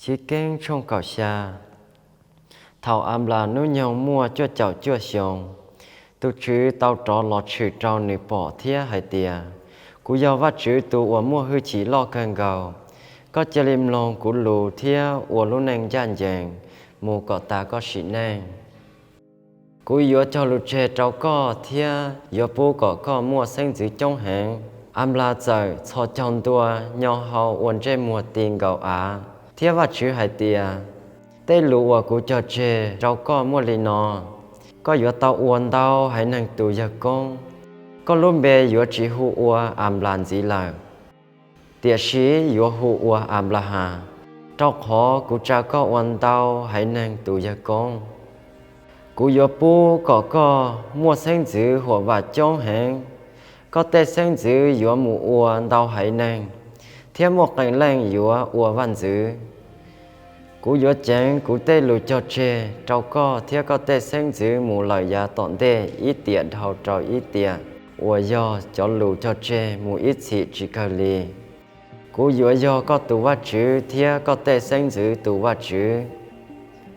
Chivkeeb tshooj kaum xya. Thaum Anplas hnub nyoog muaj cuaj caum cuaj xyoo, tus Tswv tau rov los tshwm rau nws pom thiab hais tias, Kuv yog Vajtswv tus uas muaj hwj chim loj kawg nkaus. Koj cia li mloog kuv lus thiab ua lub neej ncaj ncees mus kom tas koj sim neej. Kuv yuav cog lus tseg rau koj thiab yuav pub kom koj muaj xeeb ntxwv coob heev. Anplas txawm txhos caug ntua nyo hau ua ntsej muag ti nkaus av, thiab Vajtswv hais tias, Tej lus uas kuv cog tseg rau koj muaj li no: Koj yuav tau ua ntau haiv neeg tus yawg koob. Koj lub npe yuav tsis hu ua Anplas ntxiv lawm, tiam sis yuav hu ua Anplahas, rau qhov kuv tsa koj ua ntau haiv neeg tus yawg koob. Kuv yuav pub kom koj muaj xeeb ntxwv huam vam coob heev. Koj tej xeeb ntxwv yuav mus ua ntau haiv neeg, thiab muaj qee leej yuav ua vaj ntxwv. Kuv yuav ceev kuv tej lus cog tseg rau koj thiab koj tej xeeb ntxwv mus lawm yav tom ntej ib tiam dhau rau ib tiam uas yog cov lus cog tseg mus ib txhis tsis kawg li. Kuv yuav yog koj tus Vajtswv thiab koj tej xeeb ntxwv tus Vajtswv.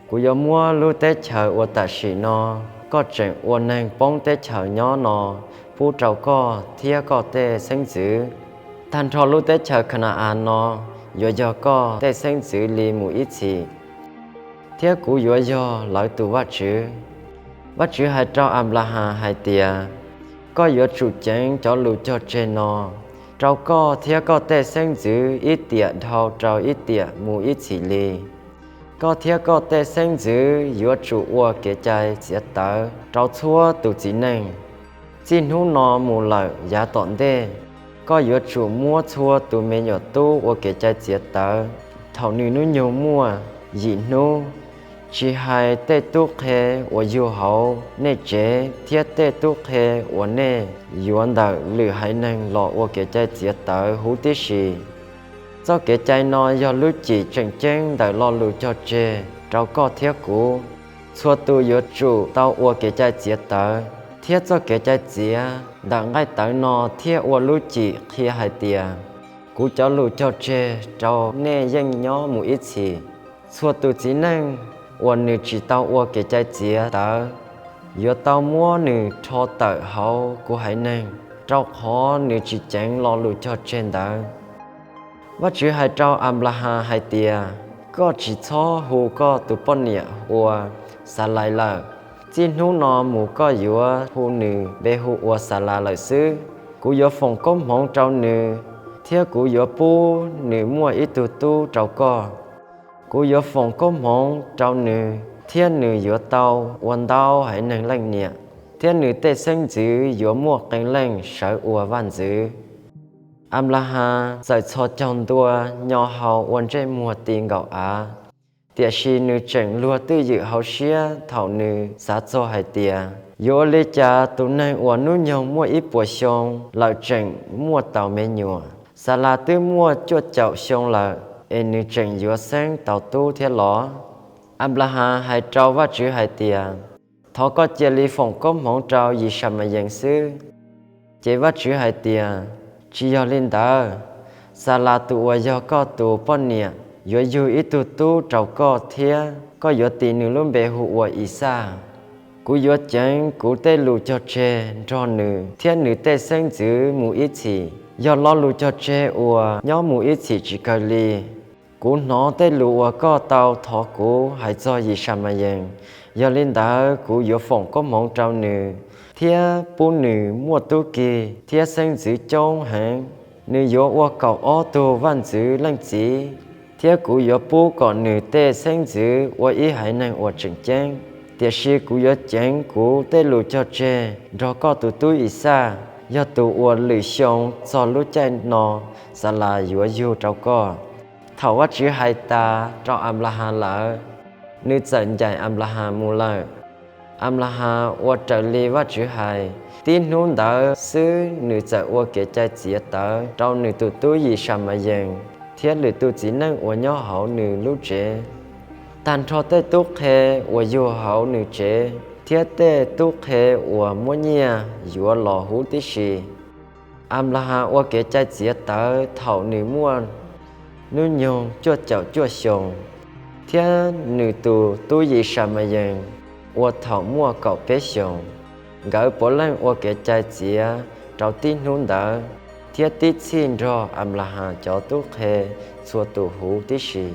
Kuv yuav muab lub teb chaws uas tam sim no koj tseem ua neeg poob teb chaws nyob no pub rau koj thiab koj tej xeeb ntxwv. Tag nrho lub teb chaws Khana-as no yuav yog koj tej xeeb ntxwv li mus ib txhis, thiab kuv yuav yog lawv tus Vajtswv. Vajtswv hais rau Anplahas hais tias, Koj yuav tsum ceev cov lus cog tseg no rau koj thiab koj tej xeeb ntxwv ib tiam dhau rau ib tiam mus ib txhis li. Koj thiab koj tej xeeb ntxwv yuav tsum ua kev cai txiav tawv rau txhua tus txiv neej. Txij hnub no mus lawm yav tom ntej, koj yuav tsum muab txhua tus me nyuam tub ua kev cai txiav tawv thaum nws hnub nyoog muaj yim hnub, tsis hais tej tub qhe uas yug hauv nej tsev thiab tej tub qhe uas nej yuav ntawm lwm haiv neeg los ua kev cai txiav tawv huv tib si. Txoj kev cai no yog lub cim tseem ceeb ntawm lo lus cog tseg rau koj thiab kuv. Txhua tus yuav tsum tau ua kev cai txiav tawv, thiab txoj kev cai txiav ntawm nqaij tawv no thiaj ua lub cim qhia hais tias, kuv cov lus cog tseg rau nej yeej nyob mus ib txhis. Txhua tus txiv neej uas nws tsis tau ua kev cai txiav tawv yuav tau muab nws rho tawm hauv kuv haiv neeg, rau qhov nws tsis ceev lo lus cog tseg ntawd. Vajtswv hais rau Anplahas hais tias, Koj tsis txhob hu koj tus poj niam hu ua Xalais lawm. Txij hnub no mus koj yuav hu nws npe hu ua Xalas lawm xwb. Kuv yuav foom koob hmoov rau nws, thiab kuv yuav pub nws muaj ib tug tub rau koj. Kuv yuav foom koob hmoov rau nws, thiab nws yuav tau ua ntau haiv neeg leej niam, thiab nws tej xeeb ntxwv yuav muaj qee leej sawv ua vaj ntxwv. Anplahas txawm txhos caug ntua nyo hau ua ntsej muag ti nkaus av, tiam sis nws tseem luag twj ywm hauv siab thaum nws xav txog hais tias, yuav ua li cas tus neeg uas hnub nyoog muaj ib puas xyoo lawm tseem muaj taus me nyuam? Xalas twb muaj cuaj caum xyoo lawm, es nws tseem yuav xeeb tau tub thiab los? Anplahas hais rau Vajtswv hais tias, thov koj cia li foom koob hmoov rau Yisamayees xwb. Ces Vajtswv hais tias, tsis yog li ntawd, Xalas tus uas yog koj tus poj niam yuav yug ib tug tub rau koj thiab koj yuav tis nws lub npe hu ua Ixaj. Kuv yuav ceev kuv tej lus cog tseg nrog nws thiab nws tej xeeb ntxwv mus ib txhis, yog lo lus cog tseg uas nyob mus ib txhis tsis kawg li. Kuv hnov tej lus uas koj tau thov kuv hais txog Yisamayees, yog li ntawd kuv yuav foom koob hmoov rau nws thiab pub nws muaj tub ki thiab xeeb ntxwv coob heev. Nws yuav ua kaum ob tug vaj ntxwv leej txiv, thiab kuv yuav pub kom nws tej xeeb ntxwv ua ib haiv neeg uas tseem ceeb. Tiam sis kuv yuav ceev kuv tej lus cog tseg nrog koj tus tub Ixaj, yog tus uas lwm xyoo txog lub caij no Xalas yuav yug rau koj. Thaum Vajtswv hais tas rau Anplahas lawm, nws txawm ncaim Anplahas mus lawm. Anplahas ua raws li Vajtswv hais. Tib hnub ntawd xwb nws txawm ua kev cai txiav tawv rau nws tus tub Yisamayees thiab lwm tus txiv neej uas nyob hauv nws lub tsev. Tag nrho tej tub qhe uas yug hauv nws tsev thiab tej tub qhe uas muab nyiaj yuav los huv tib si. Anplahas ua kev cai txiav tawv thaum nws muaj hnub nyoog cuaj caum cuaj xyoos. thiab nws tus tub Yisamayees ua thaum muaj kaum peb xyoos. Nkawd puav leej ua kev cai txiav rau tib hnub ntawd thiab tib txhij nrog Anplahas cov tub qhe txhua tus huv tib si.